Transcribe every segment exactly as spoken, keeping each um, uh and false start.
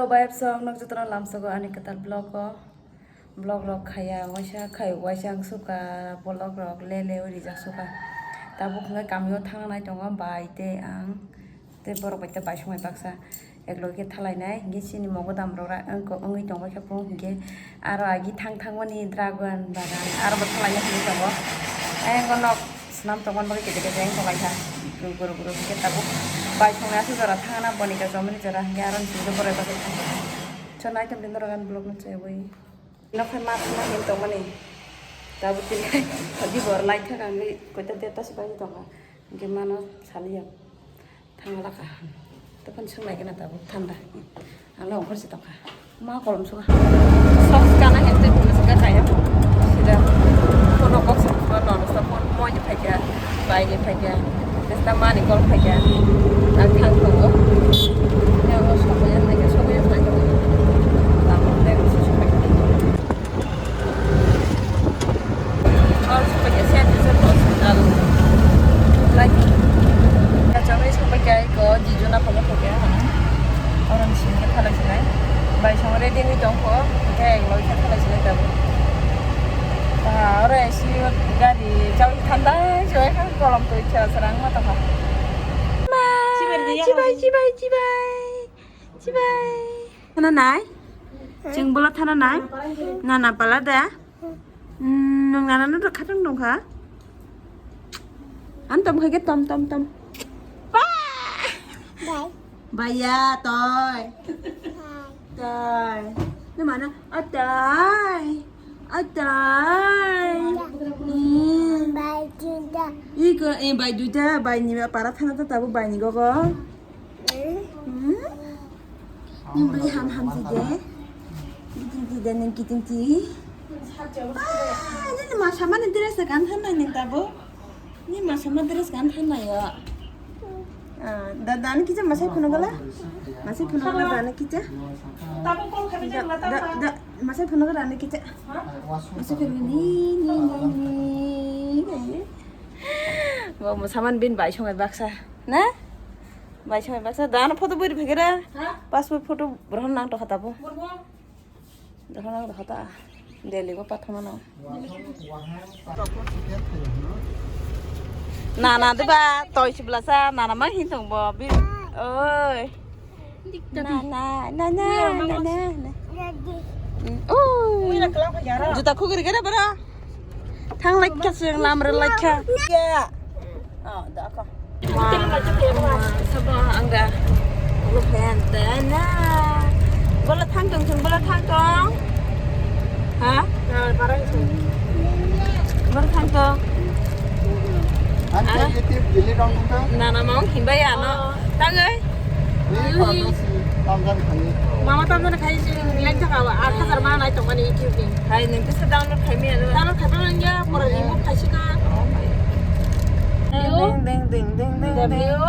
Bai bwswk, nok jotono lamsogo ani kwtal vlog o. Vlog rok khaya, waisa khai, waisa ang suka, vlog rok le le rijak suka. Tabuk hwnkhe kamio thangna nai tongo bai tei ang tei borok bai tei bai songwi baksa. Eklogi khe thalainai, hinkhe chini mogodam rok ra-, wngko-, wngwi tongbaikha phung, hinkhe aro agi thang thangmani dragon bagan, aro bo thalaina hinwi tongo. Ayang nok swnam tongmani bagwi kete kete wng tonglaikha. Guru guru hinkhe tabuk bai songnai aswk jora thangna, Bonika Jomoni jora, hinkhe aro chini borok bai thangkha. Chwng naitam norok ani vlog no chaiwi. Nok hai ma thangna hinwi tongmani. Tabuk tini hai di bor light thang ang koita deta se bai tongkha. Hinkhe mano saliya. Thangla kha. Tokon swnglai gana tabuk thanda. Ang le ongkhor se tongkha. Ma kolom suka. Socks kana hem tei phunukjak kaya. Sida. Kono kok se phunukma nono sa phone moi ni phaikha. Bai ni phaikha. Testa mani kol phaikha. Ang thang tongo. Yang no sokoya phaikha. Sokoya phaikha. Tamo tei usu sokoya. Oro sokphaikha Saint Joseph Hospital. Like, kachangwi sokphaikha eko, Jiju naphangno thokya. Oro ni simi khe thalai sinai. Bai song ready wngwi tongkho, hwnkhe logikhe thalai sinai tabuk. Ah, oro A C gari chawi thandai se bai kha, kolom twi chwra chwra wngma tongkha. Ma, chibai, chibai, chibai, chibai, chibai. Khana nai? Chwng bola thana nai? Nana pala da? Hmm, nwng nana no khatang dong kha? An tom kha ke tom, tom, tom. Pa! Bai. Baiya, toi. Toi. Ni mana? Atai. Atai. Hmm. Bai duita. Iko, eh, bai duita, bai ni para thana ta tabu bai ni gogo. Hmm? Nwng bwrwi ham ham si de. Kiting ti de nwng kiting ti. Ah, nini ma sama ni dress kan than nai nwng tabuk. Nini ma sama dress kan than nai ya. Ah, da, da ni kicha masai phunu gala. Masai phunu gala da ni kicha. Da, da, da, masai phunu gala ni kicha. Masai phunu ni, ni, ni, ni. Bo mo saman bin bai songai baksa. Na? Bai song baksa dano photo bui riphaikhe ra. Ha? Passport photo borok nang tokha tabo. Borok. Borok nang tokha ta. Delhi go pathoma no. Na na de ba toi sibla sa na na ma hin tong bo bi. Oi. Na na na na na na. Oi. Juta khugri gana bara. Thang laikha chwng lam rw laikha. Ya. Oh, da kha. Sabo ang da. Ulo phayan da na. Bola thang tong chwng, bola thang tong. Ha? Bola thang tong. Ang sa YouTube dili dong nung ka? Na na mong himba ya no. Tangai. Ni photo si tamjani khaini. Mama tamjani khaini si leng thaka wa, aat hajar ma nai tongmani YouTube ni. Hai, nung kisa download khaimi ano. Download khaipa nang ya, pura remove khaisi ka. Ding, ding, ding, ding, ding, ding. W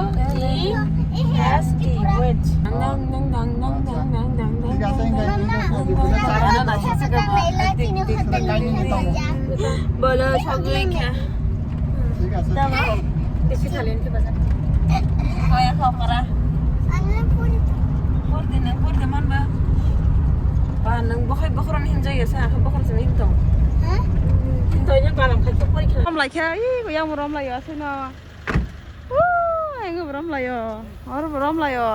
E S T, wait. Dang, dang, dang, dang, dang, dang, dang, dang. Thik ase, enggak, enggak, enggak, enggak. Bolo, chocolate kha. Thik ase. Tama. Bisi khali ni baja. Hoya khokora. Purdi nang purdi man ba. Ba nang bokhai bokhora ni hinjai ya sa, bokhora sini hintong. Hah? Hintong ni balam khai pori kha. Rom lai kha, ih, yang rom lai ya sino. Woo, yang rom lai yo. Or rom lai yo.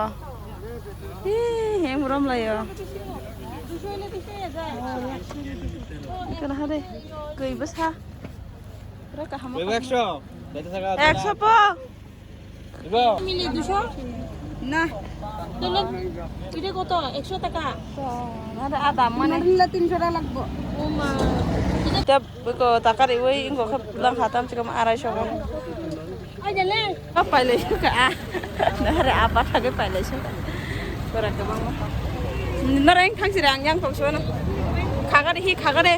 Ih, yang rom lai yo. Kana hade. Koi bas ha. Pura kaham. Ekso. Ekso po. Ibo. মিলে দুশো? না। তাহলে এটা কত? একশো টাকা? আরে, আদা মানে। তিনশো টাকা লাগবো। ও মা। এটা বেকো টাকা রে, ওই ইঙ্গো খাপ লাং হাতাম চিকম আড়াইশো টাকা। ওই দিলে। আ, পাইলে সুকা, আ। আরে, আ, পাঠাকে পাইলে সুকা। তোরা কেমন? নরেং থাকছি রে, আং ইয়াং থাকছি না। খাগারে, হি খাগারে।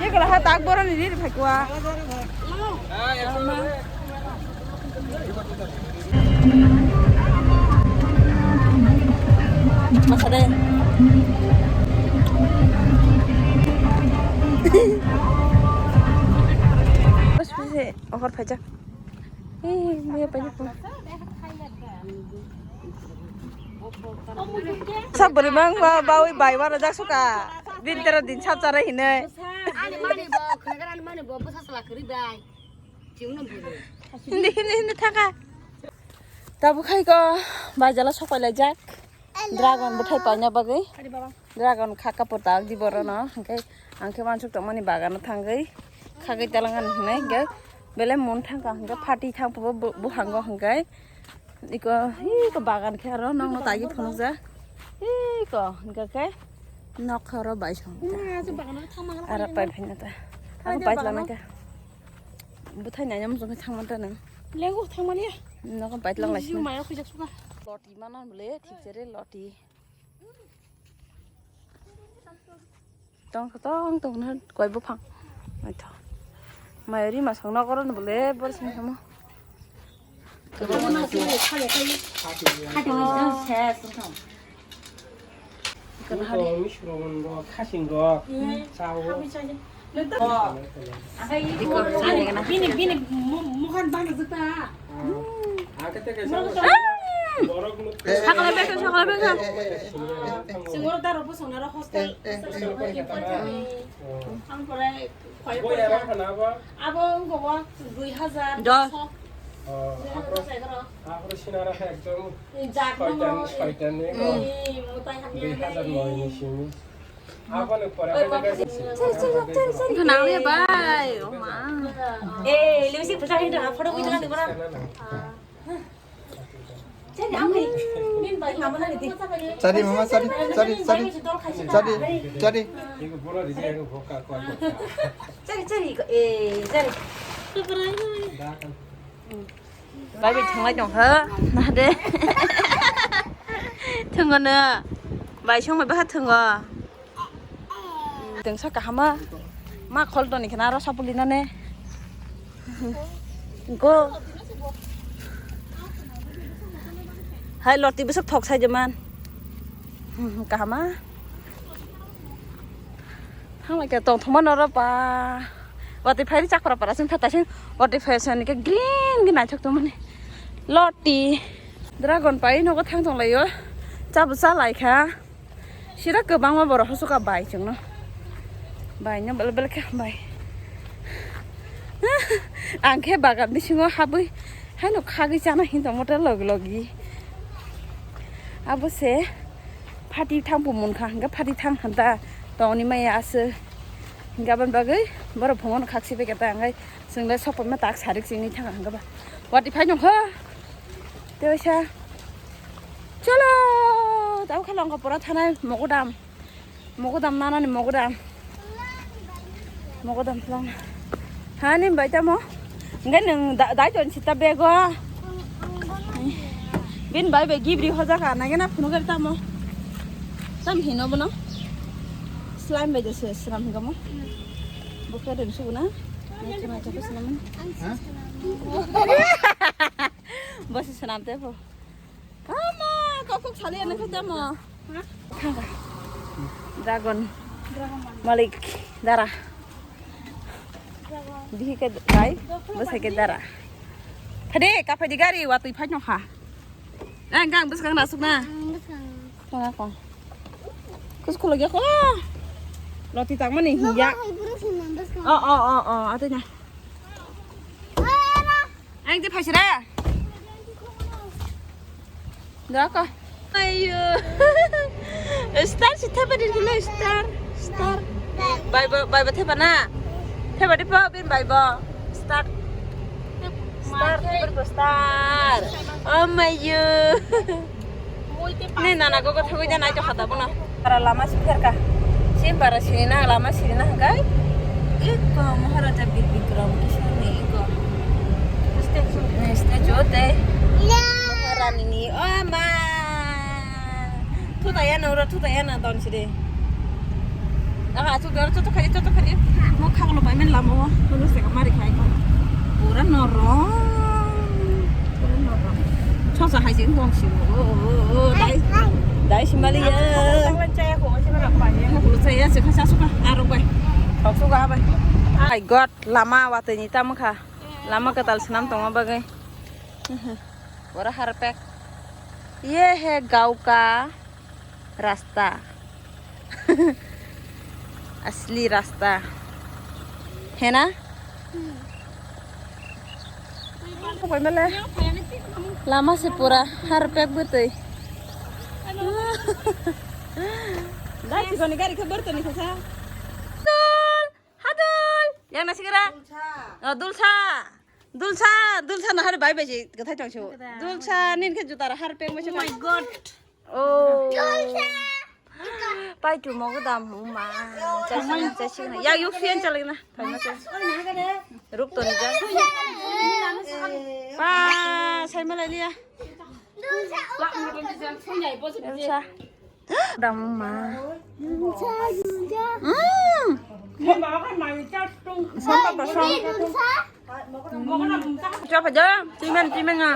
Ye kala ha tak boro ni ri phai kwa. Masa de. Bas bas he, ohor phaijak. Eh, me pa ni. Sab bwrwi mang ba, bawi bai wara jak suka. Din tero din sab chara hinai. Ani mani bo, khnagar ani mani bo, bwsa sala kwrwi bai. Chimno bwrwi. Hindi, hindi, hindi thaka. Tabuk hai ko, bai jala sok pai lai jak. Dragon bwthai paina bagwi. Dragon kha kapor tak di borok no, hwnkhe ang khe wansuk tongmani bagano thangwi khagwi talangan hinwi hwnkhe belai mun thangkha hwnkhe phatwi thangpabo bu-, buhango hwnkhe iko, iko bagan khe aro nokno taiwi phunukjak iko hwnkhe khe nok khe oro bai song aro pai phai nata aro bai lama khe bwthai naina muchungkhe thangmanta nang lengo thangmani nogo bai lang lai sini loti mano bole thik jere loti. Tong tong tong na koi buphang. Aitho. Mai ri ma song nokoro no bole bor sini hamo. Khasing rok, sao. Bini, bini mu-, mukhan bana jeta. Sakla beka, sakla beka. Singoro daro bosong naro hostel. Ang pore khoi pore. Abo wngkha bo dui hazar dos. Dui hazar dos egaroh. Jak no. Mutai hamya. Nang le bai, oh ma. Eh, lipstick photo hinda, photo wngkha ni bora. Chari mama, chari, chari, chari, chari, chari. Chari, chari, eh, chari. Bai bai thanglai tong kha, na de. Thwngo no. Bai song bai bwkha thwngo. Tengsa kahama. Ma khol toni khna aro sapuli nane. Go. Hai loti bwswk thok sai jeman. Kahama. Thang lai khe tong thoma noro pa. Watwi phai ri chakra para sing thata sing watwi phai sani khe green green naithok tongmani. Loti. Dragon pai nogo thang tong laio. Chabu cha lai kha. Sira kwbangma borok hosoka bai chwngno. Bai no bele bele khe bai. Ang khe bagan bisingo habwi haino khagwi chana hin tongmo ta logi logi. Abo se. Phati thang bo munkha, hingke phati thang hanta tongni maya aswk. Hingke aboni bagwi borok phungo no khak sibeke ta, hingke chwng le sokphaima tak sarik chini thang hingke ba. Watwi phai nongkha. Tei waisa. Cholo! Tabo khe longkha pora thanai mogodam. Mogodam nanani mogodam. Mogodam phlangna. Hani bai tamo? Hingke nwng da-, dai ton sita bego. Bin bai bai gibri hoja ka nage na phunu gari tamo. Tam hino bono. Slime bai jese slam hingke mo. Bokhe rim sugu na. Nai chuma chapa slam. Bosi slam te pho. Ama, kokok sali ane khe tamo. Dragon. Malik dara. Bihi ke dai, bwsai ke dara. Phade, kaphai di gari, watwi phai nokha. Eh, gang bwskang nasuk na. Kona ko. Kus kulo ge ko. Loti tangmani hiya. Oh, oh, oh, oh, atenya. Ang te phaisira. Dako. Ayo. Star si thepa din kilo star. Star. Bai bo, bai bo thepa na. Thepa di pa bin bai bo. Star. Star, thepa di bo star. Oh my you. Ne nana gogo thogwi ja nai to khata bono. Para lama si pherka. Sim para sini na lama sini na hangkai. Iko Maharaja Bir Bikram Kishore ni iko. Statue. Statue te. Maharani ni. Oh ma. Thuta ya na ura thuta ya na don side. Aga chu dor choto khali choto khali. Mo khaglo bai men lama ho. Mo se ka mari khai ko. Pura norong. Pura norong. Chosa hai jing dong si. Oh, oh, oh, oh. Dai. Dai si mali ya. Khulu chaya se khasa suka aro bai. Thok suka bai. Ai god lama watwi ni tamo kha. Lama kwtal swnam tongma bagwi. Ora harpek. ये है गांव का रास्ता। असली रास्ता है ना? Lama se pura harpek bwtwi. Dai chikoni gari khe bwrtoni khe sa. Hadul! Yang nasi kira? Dulsa. Oh, dulsa. Dulsa, dulsa na hari bai bai si gathai tong su. Dulsa nin khe juta har peng bai si. Oh my god. Oh. Dulsa. Pai tu mo dam ma. Chasi na, chasi na. Ya yuk fian chalai na. Pai ma chasi. Rup to ni ja. Pa, sai ma lai liya. Dulsa. Dulsa. Dam ma. Mm. Samba pa song. Chapa ja, chimen chimen nga.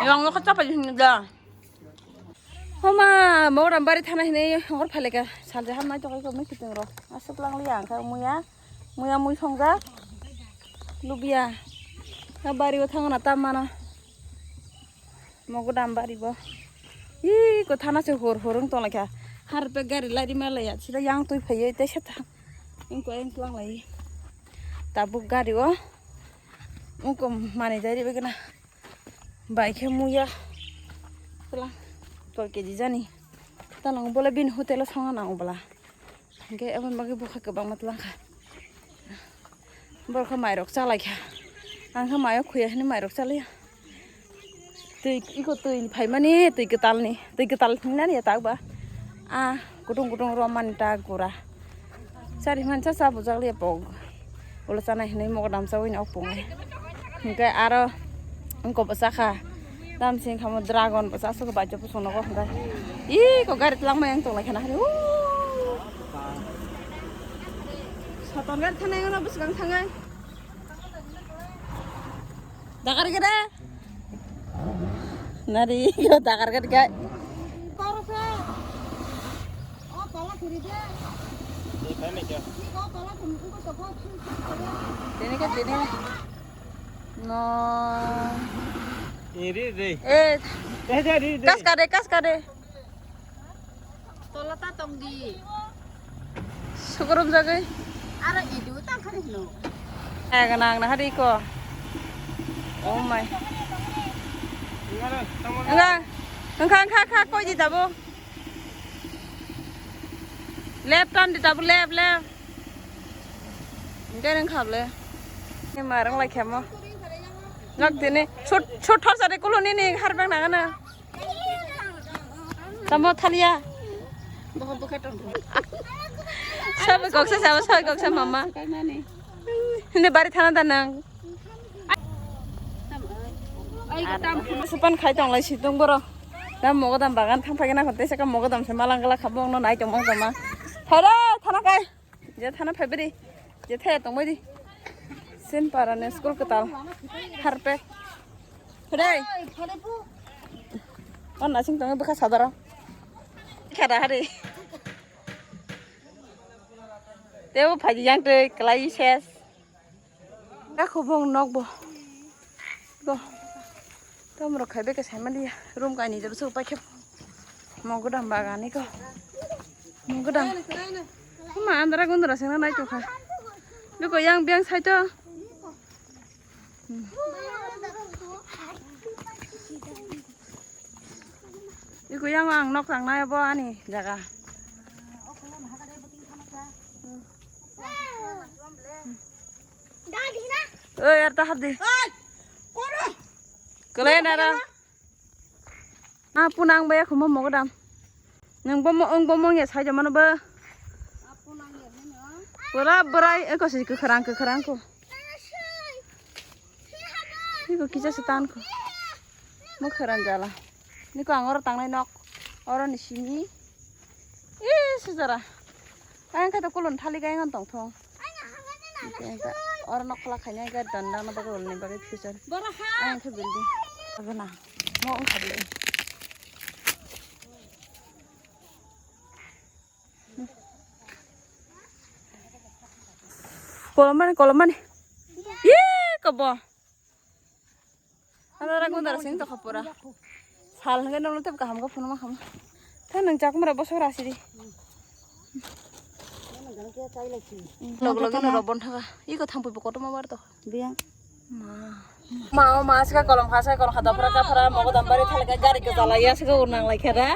Yang lo chapa jin da. Homa, mo ram bari thana hini ngor phaleka. Salja ham nai tokai ko me kiting ro. Asuk lang liya angka muya. Muya mui songja. Lubia. Ka bari o thangna ta mana. Mogodam bari bo. Ih, ko thana se hor hor wng tong lai kha. Harpek gari lari ma lai ya. Sida yang twi phaiye te se tha. Wng ko wng tlang lai. Tabuk gari o. Wng ko mani jai ri begena. Bai khe muya. Tlang. Koi keji jani. Tlang bole bin hotel o songna nango bala. Hingke aboni bagwi bwkha kwbangma twlang kha. Borok khe mairok cha lai kha. Ang khe mayo khuya hwnwi mairok cha liya. Twi iko twi phaimani twi kwtalni, twi kwtal hinani ya tak ba. Ah, kutung kutung romani ta gura. Chari man cha cha bujak liya pok. Ulo chanai hinwi mogodam chawi ni ok pungai. Hingke aro wngkok bo chakha. Tamsing khamo dragon bo chasuk bai jopo song nogo hwnda. Ih, ko gari twlangma yang tong lai khana hari. Soton gari thanai ngono bwswkang thangai. Dakar gede. Nari yo dakar gede kai. Tini ke tini. No. Iri ri. Eh. Teh, teh, ri, ri. Kas kade, kas kade. Tola ta tong di. Sukurum jagai. Aro idu ta khari no. Eh, ganang na hari ko. Oh my. Enggak. Enggak, enggak, enggak, koi di tabo. Left turn di tabo, left, left. Enggak, enggak, khable. Ini marang lai khamo. Nok tini, short, short thor sari kulo nini harbang nangana. Tamo thaliya. Sabe goksa, sabe, sabe goksa mama. Hindi bari thana danang. Supan khai tong lai situng boro. Dam mogodam bagan thang phagena khote saka mogodam se malang gala khabong no nai tong mong tama. Thara thana kai. Je thana phai bidi. Je thaya tong bidi. Sin para ne school kwtal. Harpek. Hudai. On nasing tong bwkha sadaro. Khada hari. Tebo phai yang tei klai ses. Ga khubung nok bo. Go. Tom rok khai beke sai mali room kaini jab su paikhe. Mogodam bagani ko. Mogodam. Ma andra gundra sengna nai tokha. Beko yang biang sai to. Iko yang ang nok tang nai bo ani jaga. Oi, ar ta hadi. Kele nara. Ah, punang baya khuma mogodam. Nang bomo, ang bomo ya sai jamano ba. Pura berai, eh, ko si kwkharang, kwkharang ko. Niko kisa se tan ko. Mo kharan jala. Niko ang oro tangnai nok. Oro ni simi. Ih, sejara. Ang khe to kulon thali gai ngan tong thong. Oro nok khla khainai gai dan dan bagwi ulni bagwi future. Ang khe building. Agana. Mo ang khablai. Kolomani, kolomani. Ye, kobo. Adara gundara sing to khapura. Thal hwnkhe nokno tei kaham khe phunuma khama. Tha nwng chakmara bosok rasi di. Log log no robon thaga. Iko thangpui bo kotorma bar to. Biya. Ma. Ma o ma sika kolom kha sika kolom kha dopra kapra mogo dambari thalika gari kwchala ya sika ur nang lai khera.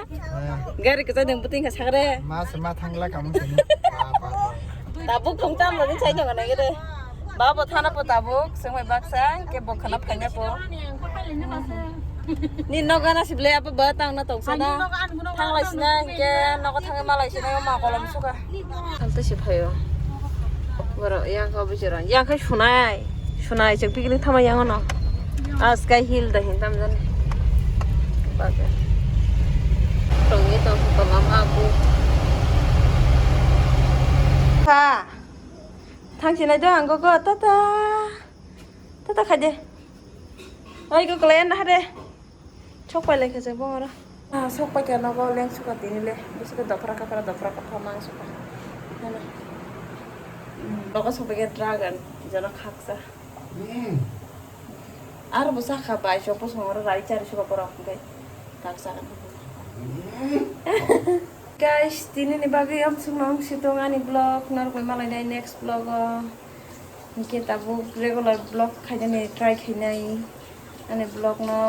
Gari kwchala ding buting kha sagre. Ma se ma thangla kamu sini. Tabuk thung tam lagi chai jong na gede. Babo thana po tabuk sengbai baksa ke bo khana phanya po. Ni noga na sible apa ba tang na tong sana. Thang lai sina ke nogo thang ma lai sina ma kolom suka. Alta si phayo. Boro yang kha bujiro. Yang kha sunai. Sunai chek picnic thama yang no. Askai hill da hin tam jan. Baga. Tong ni tong ko mam aku. Ha. Thang sinai do ang go go tata. Tata khaide. Oi go kle na hade. Sok pai lai khe se bongora. Ah, sok pai khe nogo leng suka tini le. Bisi khe dopra kapra dopra kapra mang suka. Hana. Hmm, nogo sok pai khe dragon jono khaksa. Hmm. Ar bo sakha bai sok po songora rai chari suka borok hwnkhe. Khaksa kan. Hmm. Guys, tini ni bagwi amsuk nong situng ani vlog norok bai malai nai next vlog o. Hwnkhe tabuk regular vlog khainani try khainai. Ani vlog no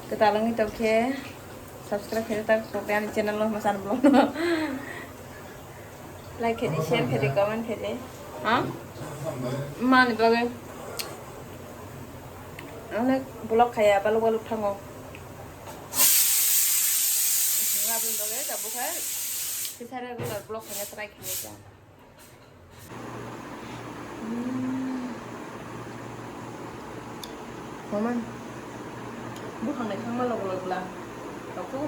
kwtal wngwi tongkhe subscribe khaina ta khokdi ani channel no, masani vlog no. Like khaidi, share khaidi, comment khaidi. Ha? Mani bagwi. Onek vlog khaya baluk baluk thango. Aboni bagwi tabuk hai sisa regular vlog khaina try khainai ta. Mama, buphang naithangma logo logo la. Tokhu.